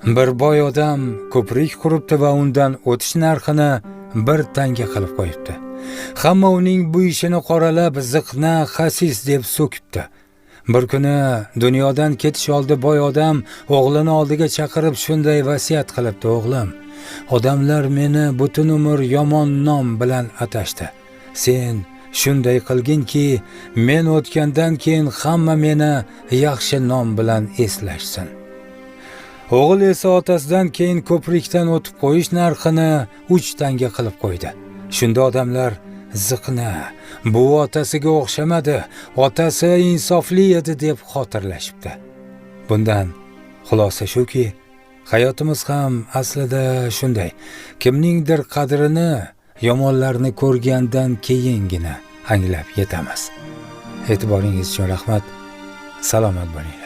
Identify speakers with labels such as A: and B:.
A: Bir boy odam ko'prik quribdi va undan o'tish narxini bir tanga qilib qo'yibdi. Hamma uning bu ishini qoralab, ziqna, xasis deb so'kibdi. Bir kuni dunyodan ketish oldi boy odam o'g'lini oldiga chaqirib shunday vasiyat qilibdi: "O'g'lim, odamlar meni butun umr yomon nom bilan atashdi. Sen shunday qilginki, men o'tgandan keyin hamma meni yaxshi nom bilan eslashsin." O'g'il esa otasidan keyin ko'prikdan o'tib qo'yish narxini 3 tanga qilib qo'ydi. Shunda odamlar: "Ziqna, bu otasiga o'xshamadi, otasi insofli edi", deb xotirlashibdi. Bundan xulosa shuki, hayotimiz ham aslida shunday. Kimningdir qadrini yomonlarni ko'rgandan keyingina anglab yetamiz. E'tiboringiz uchun rahmat. Salomat bo'linglar.